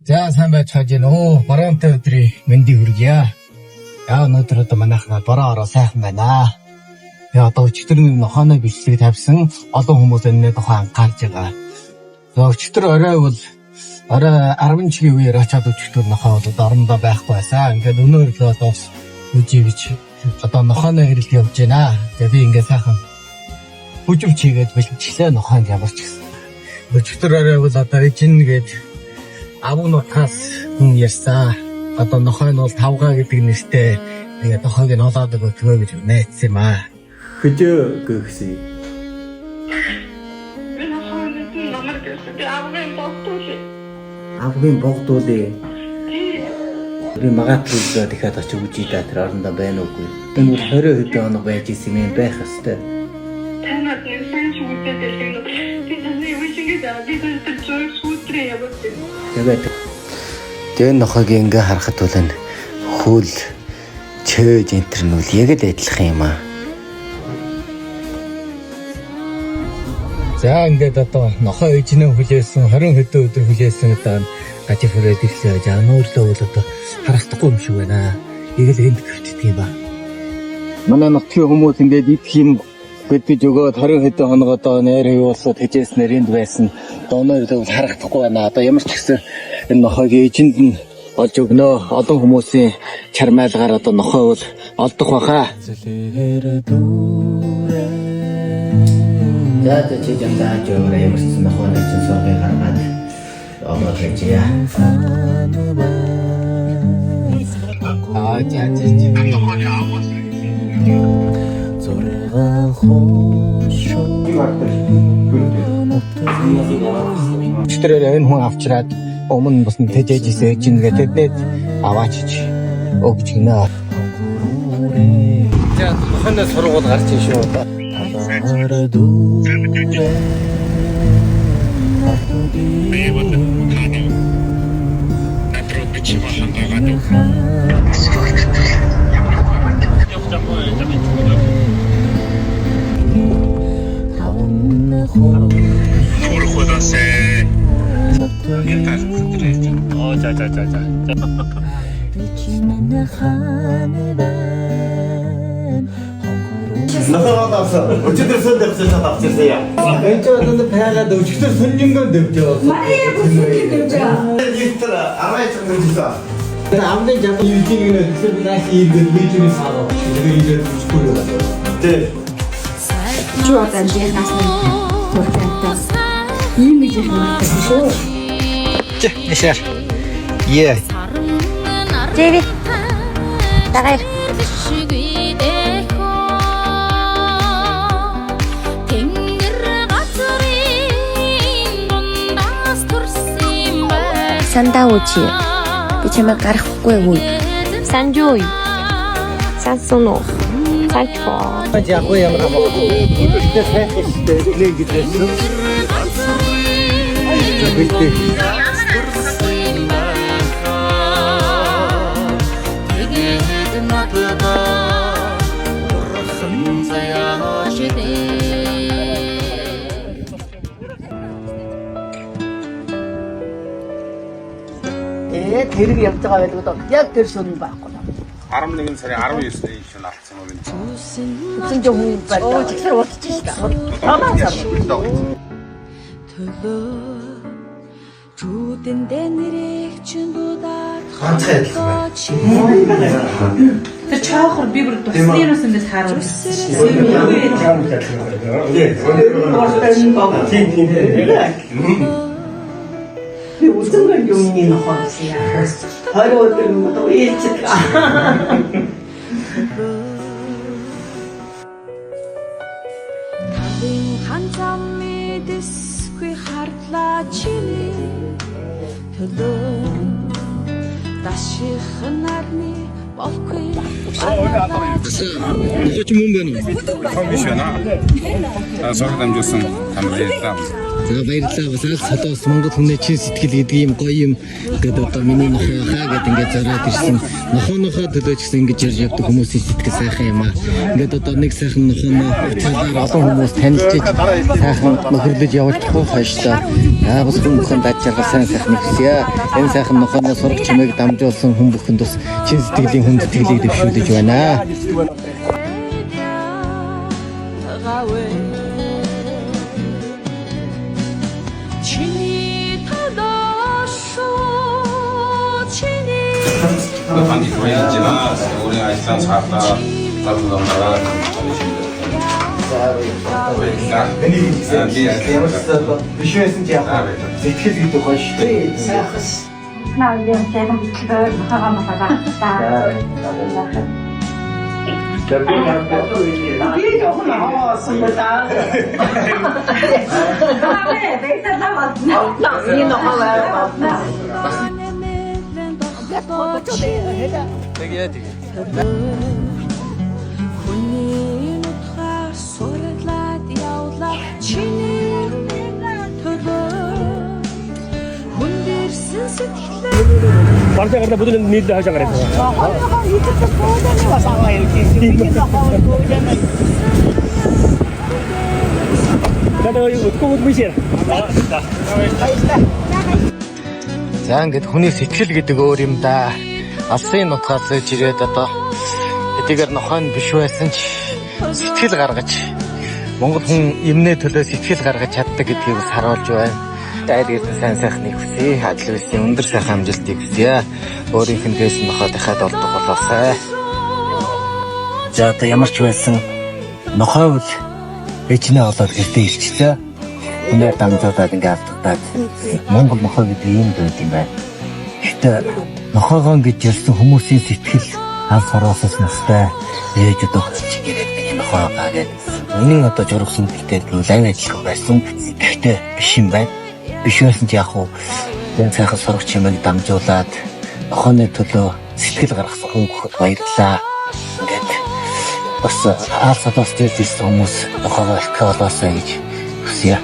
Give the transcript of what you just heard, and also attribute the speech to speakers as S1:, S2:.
S1: За сайн байцгааж байна уу? Баруунтай өдрийн мэндийг хүргье. Яа өнөөдөр одоо манайхаа бороо ороо сайхан байна. Тэгээ одоо өчигдөр нэг нохооны бичлэг тавьсан. Олон хүмүүс энэ тухай анхаарч байгаа. За өчигдөр орой бол орой 10 чигийн үеэр очиад өчигдөр нохоо бол одоо орондоо байхгүй байсан. Ингээд өнөө өглөө одоо бас үжи гэж одоо нохооны хэрэлд явж байна. Тэгээ би ингээд сайхан бүжимч хийгээд бэлтжлээ нохоонд ямар ч гэсэн. Өчигдөр орой бол одоо ижин гээд авг нутгаас хүн ярьсан. Одоо нохой нь бол тавгаа гэдэг нэртэй. Тэгээ нохойг нь олоод өгөөд гэж найдсан юм аа.
S2: Хөдөө гөхсөй.
S3: Би нохойн номер гэсэн. Би авгын богдуулъя.
S2: Авгийн богдуулъя.
S3: Тий.
S2: Би магадгүй л дахиад очиж үжий да тэр орондоо байна уугүй. Энэ бол 20 хэдэн хоног байж исэн юм байх ёстой.
S3: Танад нэг сайн шүүдэг дэлгэн. Би таны юу шингээ даа. Би тэр зөөр шүүтрээ яваад.
S2: Тэгээд тэгээ нохойг ингээ харахад бол энэ хөл чөөж энэ төр нь бол яг л адилхан юм аа.
S1: За ингээд одоо нохой ижнээ хүлээсэн 20 хэдэн өдөр хүлээсэн одоо гажиг хүрээд ирлээ. За нуурлаа бол одоо харагдахгүй юм шиг байна. Яг л энд гэрчдэг юм ба. Манай нутгийн хүмүүс ингээд идэх юм бэлдэж өгөөд 20 хэдэн хоног одоо нэр хөвөөсөө тэжээснээр энд байсан. Доноор бол харагдахгүй байна. Одоо ямар ч гэсэн энэ нохойг ээжинд нь олж өгнө. Олон хүмүүсийн чармайлгаар одоо нохой бол олдох байхаа.
S2: За за чи жам зааж өгөөрэй ямар ч гэсэн нохойны чинь сургыг гаргаад олоод байжээ.
S1: Аа за за за. Өчигдөр энэ хүн авчраад өмнө бас тэжээж исэн ээж нэгэ тэднээд аваачиж өгч гинэ. За нохойн сургуул гарч ин шүү.
S4: Нохоо авсан. Өчигдөр сөн дэвсэн шат авчихсан яа.
S1: Энд ч одоо пайгаад өчигдөр сүнжингөн дэвж яваа.
S4: Нэг тэр 19 дэвсэн.
S1: Тэр амдын жам юудын гэнэ тэгэхээр би нааш ийгээд би ч юм сараа. Тэгээ ийгээд үсгүй юм.
S4: Тий.
S5: Чи одоо яхаас нь суртантай. Ийм гэж их мартсан шүү.
S1: Чи нэшэр. Е.
S5: Дэвид. Дагаар.
S6: Сандаа үчи. Би чамайг гаргахгүй үгүй.
S7: Санжуй. Сансуно. Санчфо.
S1: Яг уу ямар хамаагүй. Өчигдөр сайхан шүү дээ. Лээ гэж байсан. Бэлдээ.
S8: Тэрэг явж байгаа байлгүй доо. Яг тэр шөнө байхгүй.
S9: 11 сарын 19-ний шөнө алдсан юм байна.
S8: Тэгсэн чинь хүн байлаа. Оо тэгсэр удчих шүү дээ. Тамаа сар.
S4: Ганцхан адилхан байна.
S10: Тэр чоохор би бүр тусны юус ингээс харуул.
S4: Тийм тийм.
S8: Би үзэнгээр юмны нохоо гэсэн яа. 20 өдөр юм уу ээлжид.
S1: Нохой ч мөн байна уу?
S9: Том биш байна. Аа сураг дамжуулсан тамираа.
S2: За баярлалаа. Бас аль солоос Монгол хүний чин сэтгэл гэдэг юм гоё юм гэдэг одоо миний нохоо хаа гэдэг ингээд зориод ирсэн. Нохооныхоо төлөө ч гэсэн ингэж ярьж явдаг хүмүүсийн сэтгэл сайхан юм аа. Ингээд одоо нэг сайхан нохооноо уцаалаар олон хүмүүс танилцж сайхан нөхөрлөж явуулчих уу хааштай. Аа бас хүн бүхэн дад жаргал сайн сайхныг хүсье. Энэ сайхан нохооноос сурах чимээг дамжуулсан хүн бүхэнд бас чин сэтгэлийн хүн сэтгэлийг дэвшүүлж байна.
S9: Танд их баярлж байна. Өөрийн ажлаа цаалаа зарлал дараа баярлалаа.
S4: Энийг
S9: Би
S4: ямар ч одоо биш байсан чи яах вэ? Сэтгэл гэдэг гоё шүү дээ.
S8: Сайхан.
S5: Наа юм сайхан бичлэг нохоогоо мохоогоо.
S8: Би жоохон хоосон да.
S5: Миний нохоо байна.
S2: Тэгээ тэгээ.
S7: Хүний нутгаар сурлаад явлаа чиний төлөө хүн дэрсэн сэтгэлээ.
S2: За ингээд хүний сэтгэл гэдэг өөр юм да. Алсын нутгаас иж ирээд одоо хэдийгээр нохой нь биш байсан ч сэтгэл гаргаж Монгол хүн эмнээ төлөө сэтгэл гаргаж чаддаг гэдгийг бас харуулж байна. Айл эрдэнэ сайн сайхныг хүсье. Адил үйлсийн өндөр сайхан амжилтыг хүсье. Өөрийнх нь гээсэн нохой дахиад олдог болоосай. За одоо ямар ч байсан нохой бол ээжнээ олоод гэртээ ирчихлээ. Хүнээр дамжуулаад ингээ алдагдаад Монгол нохой гэдэг юм байт юм байна. Гэхдээ нохойгоон гэж ярьсан хүмүүсийн сэтгэл алс хороосоос настай ээж одоо чи гэрээд миний нохойгоо гэд үнэн одоо жургсан гэхдээ л аян адилхан байсан. Гэхдээ биш юм байна. Биш байсан ч яг уу энэ сайхан сурагч чимээг дамжуулаад нохойны төлөө сэтгэл гаргасан хүн бүхэнд баярлалаа. Ингээд бас аал солоос дэрж ирсэн хүмүүс нохойгоо эрхээ олоосай гэж хүсье.